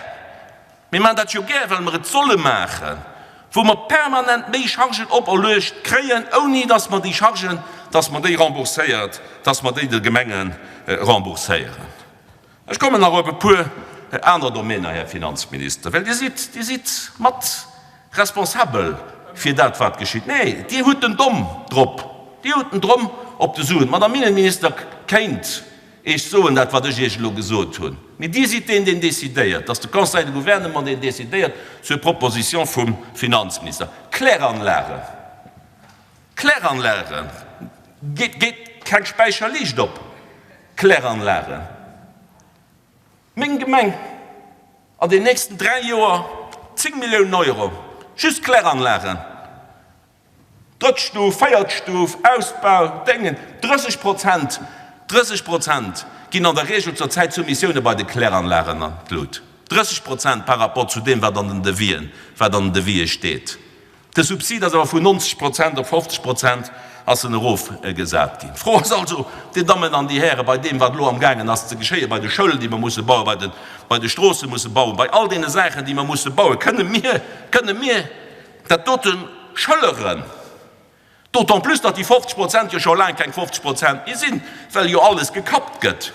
mir maachen dat jo gär, well mer et solle maachen, wou mer permanent méi Chargen operluecht kréien, ouni dass mer déi Chargen, dass mer déi rembourséiert, dass mer déi de Gemenge rembourséieren. Ech kommen nach op e puer aner Domäner, Här Finanzminister, well Dir sidd, Dir sidd mat responsabel fir dat, wat geschitt. Nee, Dir hutt den Domm drop. Dir hutt den Domm op de Suen. D'Madame Innenminister kéint Iech soen, dat, wat ech Iech elo gesot hunn. Mee Dir sidd deen, deen decidéiert. Et ass de Conseil de Gouvernement, deen decidéiert sur proposition vum Finanzminister. Kläranlagen, Kläranlagen, geet, geet keng Späicherliicht op. Kläranlagen. Meng Gemeng an den nächsten 3 Joer 10 Milliounen Euro, just Kläranlagen, drëtt Stuf, véiert Stuf, Ausbau, Déngen, 30 Prozent, 30 Prozent ginn an der Regel zur Zäit Soumissioune bei de Kläranlagen an d'Lut, 30 Prozent par rapport zu deem, wat an den Devisen, wat an den Devisë steet. De Subsid ass awer vun 90 Prozent op 50 Prozent ass en erofgesat ginn. D'Fro ass also, Dir Dammen an Dir Hären, bei deem, wat elo amgaangen ass ze geschéien, bei de Schoulen, déi mer musse bauen, bei de, bei de Stroosse musse bauen, bei all deene Saachen, déi mer musse bauen, kënne mir, kënne mir dat dote schëlleren? D'autant plus, datt déi 50 Prozent jo scho laang keng 50 Prozent méi sinn, well jo alles gekappt gëtt.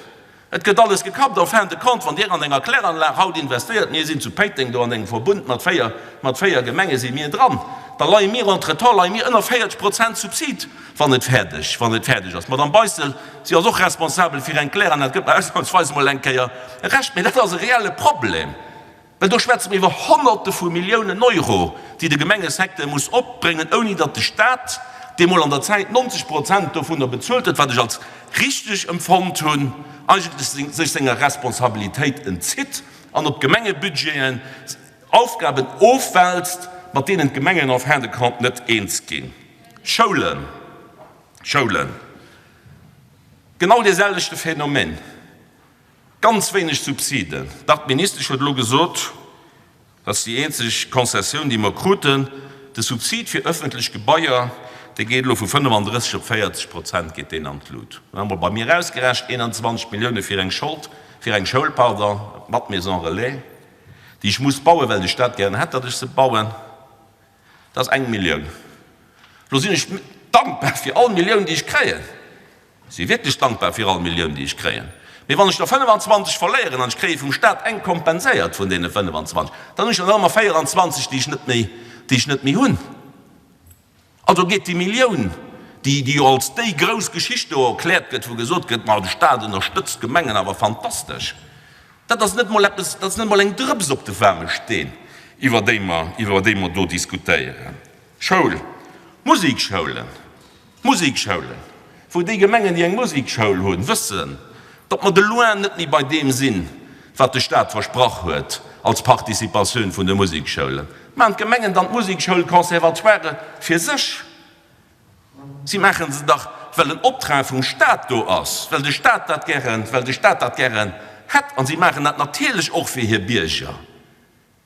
Et gëtt alles gekappt. En fin de compte, wann Dir an enger Kläranlag haut investéiert, mir sinn zu Péiteng do an engem Verbund mat véier, mat véier Gemenge si mir dran, da leie mir entretemps leie mir ënner 40 Prozent Subsid, wann et fäerdeg, wann et fäerdeg ass. D'Madame Beissel, si ass och responsabel fir eng Kläranlag, gëtt mer ausnamsweis emol eng Kéier Recht, mee dat ass e reelle Problem. Well do schwätze mir iwwer Honnerte vu Milliounen Euro, déi de Gemengesecteur muss opbréngen, ouni datt de Stat, dee mol an der Zäit 90 Prozent dovunner bezuelt huet, wat ech als richteg empfonnt hunn, eigentlech sech senger Responsabilitéit entzitt an op d'Gemengebudgeten Aufgaben ofwälzt, mat deenen d'Gemengen en fin de compte net eens ginn. Schoulen, Schoulen, genau dee selwechte Phänomen. Ganz wéineg Subsiden. Dach, d'Ministesch huet elo gesot, dat ass déi eenzeg Konzessioun, déi mer kruten, de Subsid fir ëffentlech Gebaier, dee geet elo vu 35 op 40 Prozent geet deen an d'Lut. Mir hu mol bei mir ausgerechent, 21 Millioune fir eng Schold, fir eng Schoul, pardon, mat Maison relais, déi ech muss bauen, well de Stat gären hätt, datt ech se bauen. Dat ass eng Millioun. Elo sinn ech dankbar fir all Millioun, déi ech kréien. Ech si wierklech dankbar fir all Millioun, déi ech kréien. Mee wann ech der 25 verléieren an ech kréie vum Stat eng kompenséiert vun deene 25, dann hunn ech der nach ëmmer 24, déi ech net méi, déi ech net méi hunn. Also geet déi Millioun, déi, déi jo als déi grouss Geschicht do erkläert gëtt, wou gesot gëtt, ma de Stat ënnerstëtzt d'Gemengen awer fantastesch, dat ass net mol eppes, dat ass net mol eng Drëps op de waarme Steen, iwwer déi mer, iwwer déi mer do diskutéieren. Schoul, Musikschoulen, Musikschoulen, wou déi Gemengen, déi eng Musikschoul hunn, wëssen, datt mer de loin net méi bei deem sinn, wat de Stat versprach huet als Participatioun vun de Musikschoulen. Maachen d'Gemengen dann d'Musikschoul, d'Conservatoiren fir sech? Si maache se dach, well en Optrag vum Stat do ass, well de Stat dat gären, well de Stat dat gären hätt. A si maachen dat natierlech och fir hir Bierger.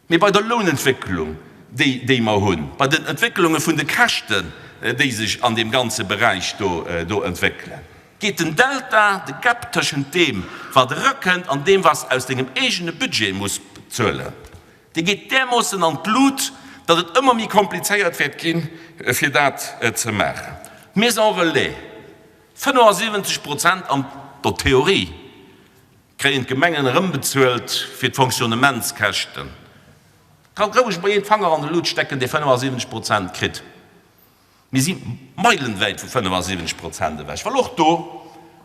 Mee bei der Lounentwécklung, déi, déi mer hunn, bei den Entwécklunge vun de Käschten, déi sech an deem ganze Beräich do, do entwéckelen, geet den Delta, de Gap tëschent deem, wat erakënnt, an deem, wat s de aus dengem eegene Budget muss bezuelen, dee geet därmoossen an d'Lut, datt et ëmmer méi komplizéiert wäert ginn, fir dat ze maachen. D'Maison relais, 75 Prozent an der Theorie. Kréien d'Gemengen erëmbezuelt fir d'Fonctionnementskäschten? Ka roueg mol een d'Fanger an de Lut stecken, dee 75 Prozent kritt. Mir si meilenwäit vu 75 Prozent ewech, well och do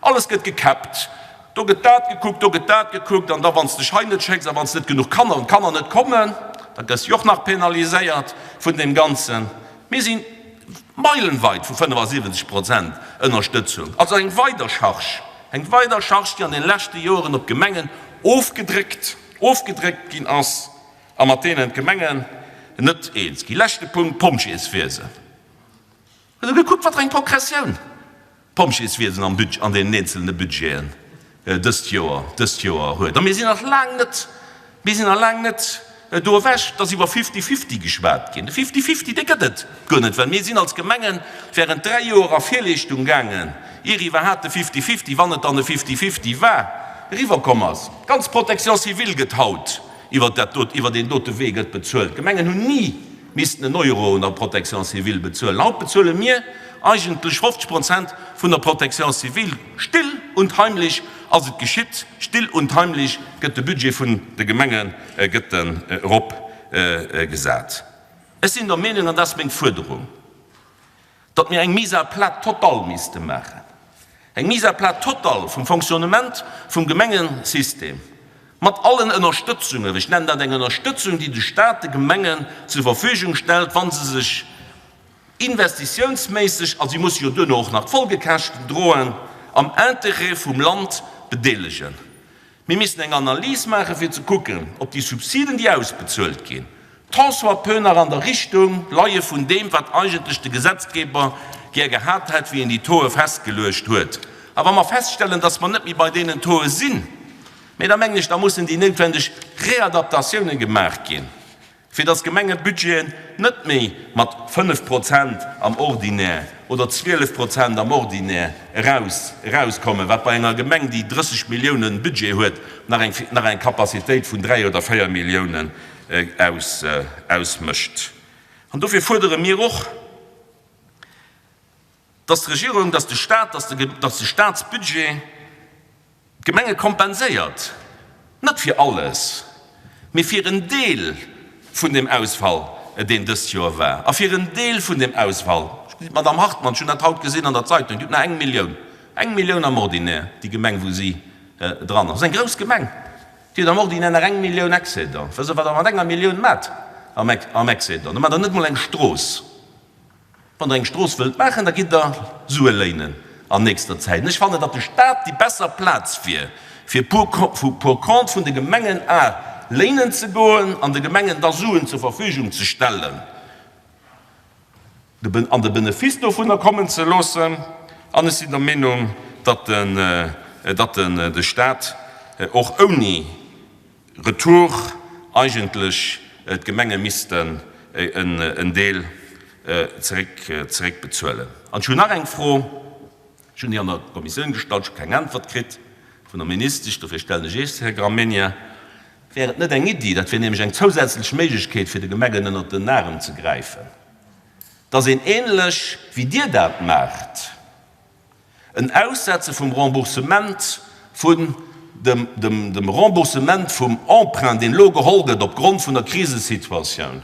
alles gëtt gekäppt. Do gëtt dat gekuckt, do gëtt dat gekuckt an da wann s dech hei net schécks a wann s net genuch Kanner an d'Kanner net kommen, da gëss de och nach penaliséiert vun deem Ganzen. Mir si meilenweit vu 75 Prozent Ënnerstëtzung, also eng weider Charge, eng weider Charge, déi an de leschte Joren op d'Gemengen ofgedréckt, ofgedréckt ginn ass a mat deenen d'Gemengen net eens ginn. Leschte Punkt, d'Pompjeeswiesen. Hutt Der gekuckt, wat fir eng Progressioun d'Pompjeeswiesen am Budget, an deenen eenzelne Budgeten dëst Joer, dëst Joer huet? A mir sinn nach laang net, mir sinn nach laang net do ewech. Et ass iwwer Fifty-fifty geschwat ginn. De Fifty-fifty, dee gëtt et guer net, well mir sinn als Gemenge während 3 Joer a Virleeschtung gaangen, ier iwwerhaapt de Fifty-fifty, wann et dann e Fifty-fifty war, eriwwerkomm ass. D'ganz Protection civile gëtt haut iwwer dat dot, iwwer deen dote Wee gëtt bezuelt. D'Gemengen hunn ni missten en Euro un der Protection civile bezuelen. Haut bezuele mir eigentlech 50 Prozent vun der Protection civile. Still und heimlich ass et geschitt, still und heimlich gëtt de Budget vun de Gemenge gëtt en erop gesat. Ech sinn der Meenung, an dat ass meng Fuerderung, datt mir eng Mise à plat totale misste maachen, eng Mise à plat totale vum Fonctionnement vum Gemengesystem, mat allen Ënnerstëtzungen, ech nennen dat eng Ënnerstëtzung, déi de Stat de Gemengen zur Verfügung stellt, wa se sech investitiounsméisseg, a si musse jo duerno och nach d'Folgekäschten droen, am Intérêt vum Land bedeelegen. Mir missten eng Analys maachen, fir ze kucken, ob déi Subsiden, déi ausbezuelt ginn, tant soit peu nach an der Richtung leie vun deem, wat eigentlech de Gesetzgeber gär gehat hätt, wéi en déi Tauxe festgeluecht huet. A wa mer feststellen, dass mer net méi bei deenen Tauxe sinn, mä da mengen ech, da mussen déi noutwendeg Readaptatiounen gemaach ginn. Fir datt d'Gemengebudgeten net méi mat 5 Prozent am Ordinaire oder 12 Prozent am Ordinaire eraus erauskommen, wat bei enger Gemeng, déi 30 Milliounen Budget huet, nach eng nach eng Capacitéit vun 3 oder 4 Milliounen aus ausmécht. An dofir fuerdere mir och, datt d'Regierung, datt de Stat, datt de datt de Statsbudget, D'Gemenge kompenséiert, net fir alles, mee fir en Deel vun deem Ausfall, deen dëst Joer war, a fir en Deel vun deem Ausfall, ech gesinn d'Madame Hartmann, ech hunn dat haut gesinn an der Zeitung, déi huet nach eng Millioun, eng Millioun am Ordinaire, déi Gemeng, wou si dran ass, ass eng grouss Gemeng, déi huet am Ordinaire nach eng Millioun Excédent. Wësst Der, wat Der mat enger Millioun maacht am Excédent? Do maacht Der net mol eng Strooss. Wann Der eng Strooss wëllt maachen, da gitt Der Sue léinen an nächster Zäit. An ech fannen, datt de Stat déi besser Plaz wier, fir pour compte vun de Gemengen a léinen ze goen an de Gemengen da Suen zur Verfügung ze stellen an de Benefice dovunner kommen ze loossen. An ech sinn der Meenung, datt de Stat. och ouni Retour eigentlech d'Gemenge missten en Deel zeréckbezuelen. An ech hunn nach eng Fro, ech hunn déi an der Kommissioun gestallt, ech hu keng Äntwert kritt vun der Ministesch, dofir stellen ech Iech se, Här Gramegna, Wär et net eng Iddi, dat wier nämlech eng zousätzlech Méiglechkeet fir de Gemengen ënnert den Arem ze gräifen, dass een ähnlech wéi Dir dat maacht, En Aussetze vum Remboursement vun dem Remboursement vum Emprunt, deen elo geholl gëtt opgrond vun der Krisesituatioun,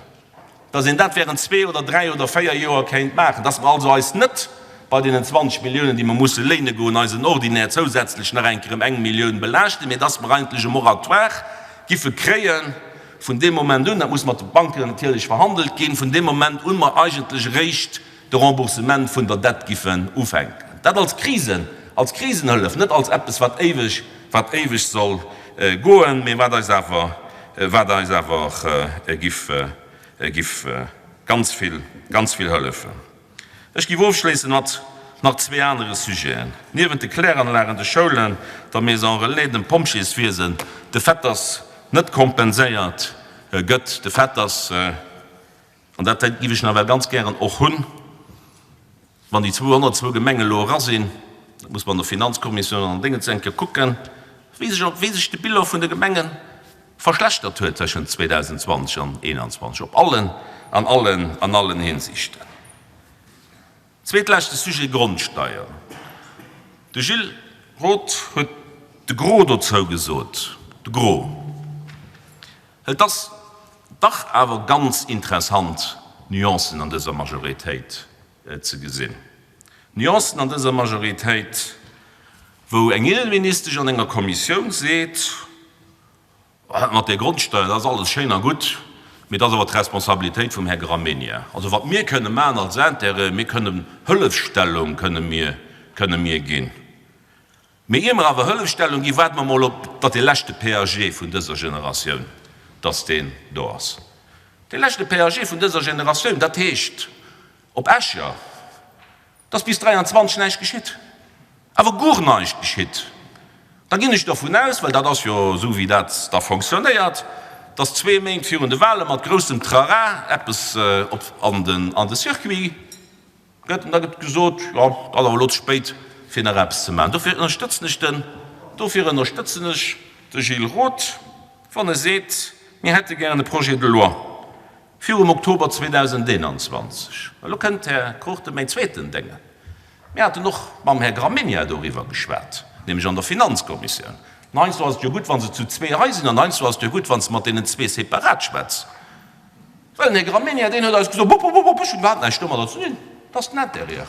dass een dat während zwee oder dräi oder véier Joer kéint maachen, dass mer also eis net bei deenen 20 Milliounen, déi mer musse léine goen, eisen Ordinaire zousätzlech nach eng Kéier ëm eng Millioun belaaschten, mä dass mer eigentlech e Moratoire giffe kréie vun deem Moment un, dat muss mat de Banken natierlech verhandelt ginn, vun deem Moment un mer eigentlech eréischt de Remboursement vun der Dett giffen ufänken. Dat als Krisen, als Krisenhëllef, net als eppes wat éiweg, wat éiweg soll goen, mee wat eis awer, wat eis awer giff, giff ganz vill, ganz vill hëllefen. Ech giff ofschléissen mat nach zwee anere Sujeten, niewent de Kläranlagen, de Schoulen, der Maison relais, dem Pompjeeswiesen, de Fait, dass net kompenséiert gëtt, de Fait, dass, An dat giff ech nawell ganz gären och hunn, wann déi 202 Gemengen elo era sinn, dat muss mer an der Finanzkommissioun an an Déngens eng Kéier kucken, wéi sech, wéi sech de Bilan vun de Gemenge verschlechtert huet tëschent 2020 an 2021 op allen, an allen, an allen Hinsichten. Zweetleschte Sujet, Grondsteier. De Gilles Roth huet de Gros dozou gesot, de Gros. Et ass dach awer ganz interessant, Nuancen an dëser Majoritéit ze gesinn. Nuancen an dëser Majoritéit, wou eng Innenministesch an enger Kommissioun seet, Dat mat där Grondsteuer, dat ass alles schéin a gutt, mee dat ass awer d'Responsabilitéit vum Här Gramegna. Also wat mir kënne maachen als Intérêt, mir kënnen Hëllefstellung kënne mir, kënne mir ginn. Mee ier mer awer Hëllefstellung ginn, waarde mer mol op, datt dee leschte PAG vun dëser Generatioun, datt deen do ass. Dee leschte PAG vun dëser Generatioun, dat heescht op Escher, datt bis 23 näischt geschitt, awer guer näischt geschitt, da ginn ech dervun aus, well dat ass jo esou wéi dat da fonctionnéiert, datt zwee Méint virun de Wale mat groussem Trara eppes op an de Circuit Gëtt, an da gëtt gesot, jo, et ass awer elo ze spéit, fir nach eppes ze maachen. Dofir ënnerstëtzen ech den, dofir ënnerstëtzen ech de Gilles Roth, wann e seet, mir hätte gären e Projet de loi virum Oktober 2021. Elo kënnt, Här Cruchten, mäin zweeten Dénge. Mir haten och mam Här Gramegna doriwwer geschwat, nämlech an der Finanzkommissioun. An heiansdo ass et jo gutt, wa se zu zwee hei sinn, an heiansdo ass et jo gutt, wann s de mat deenen zwee separat schwätz. Well den Här Gramegna, deen huet eis gesot, Bop, bop, bop, ech hunn iwwerhaapt näischt domadder ze dinn, dat ass den Intérieur,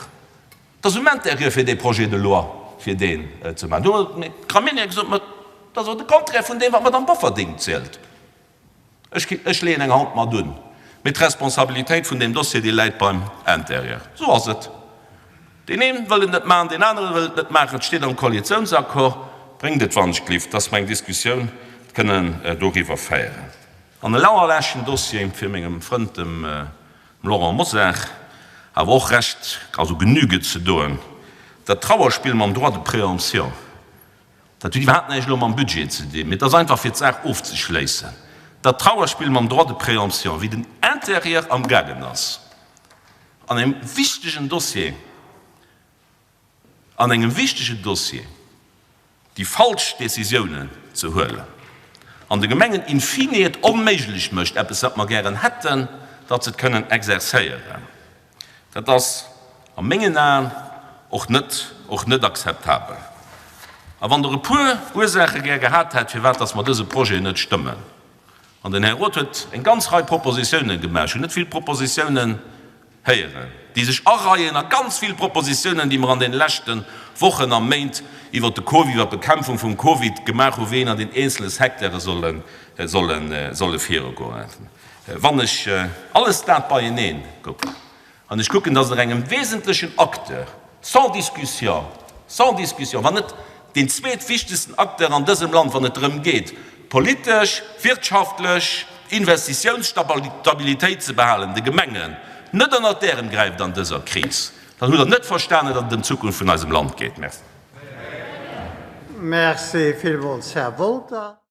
dat ass um Intérieur fir dee Projet de loi, fir deen ze maachen. Do huet den Här Gramegna gesot, Ma dat ass awer de Contraire vun deem, wat d'Madame Bofferding zielt. Ech, ech leeën eng Hand mat un, mee d'Responsabilitéit vun deem Dossier, déi läit beim Intérieur. Esou ass et. Deen een wëll et net maachen, deen anere wëll et net maachen. Et steet am Koalitiounsaccord. Bréngt et wann-ech-glift, dass mer eng Diskussioun kënnen doriwwer féieren. An e allerleschten Dossier fir mengem Frënd, dem Laurent Mosar, awer och Recht, also Genüge ze doen, dat Trauerspill mam Droit de préemption, dat huet iwwerhaapt näischt elo mam Budget ze dinn, mee et ass einfach fir d'Saach ofzeschléissen, dat Trauerspill mam Droit de préemption, wéi den Intérieur amgaangen ass an engem wichtegen Dossier, an engem wichtegen Dossier déi falsch Décisiounen ze huelen an de Gemengen in fine et onméiglech mécht, eppes wat mer gären hätten, datt se et kënnen exercéieren, dat ass a mengen Aen och net, och net akzeptabel. A wann Der e puer Ursaache gär gehat hätt, firwat datt mer dëse Projet net stëmmen, an den Här Roth huet eng ganz Rei Propositiounen gemaach, ech hunn net vill Propositiounen héieren, déi sech areien a ganz vill Propositiounen, déi mer an deene leschte Wochen a Méint iwwert de Covid, iwwert d'Bekämpfung vum Covid gemaach hu, wéi een an den eenzele Secteure solle virugoen. Wann ech alles dat beienee kucken an ech kucken, dass Der engem wesentlechen Acteur, sans discussion, sans discussion, wann net deen zweetwichtegsten Acteur an dësem Land, wann et drëm geet, politesch, wirtschaftlech Investitiounsstabilitéit ze behalen, de Gemengen net ënnert d'Ärem gräift an dëser Kris, dann hutt Der net verstanen, datt et ëm d'Zukunft vun eisem Land geet. Merci. Merci villmools, Här Wolter.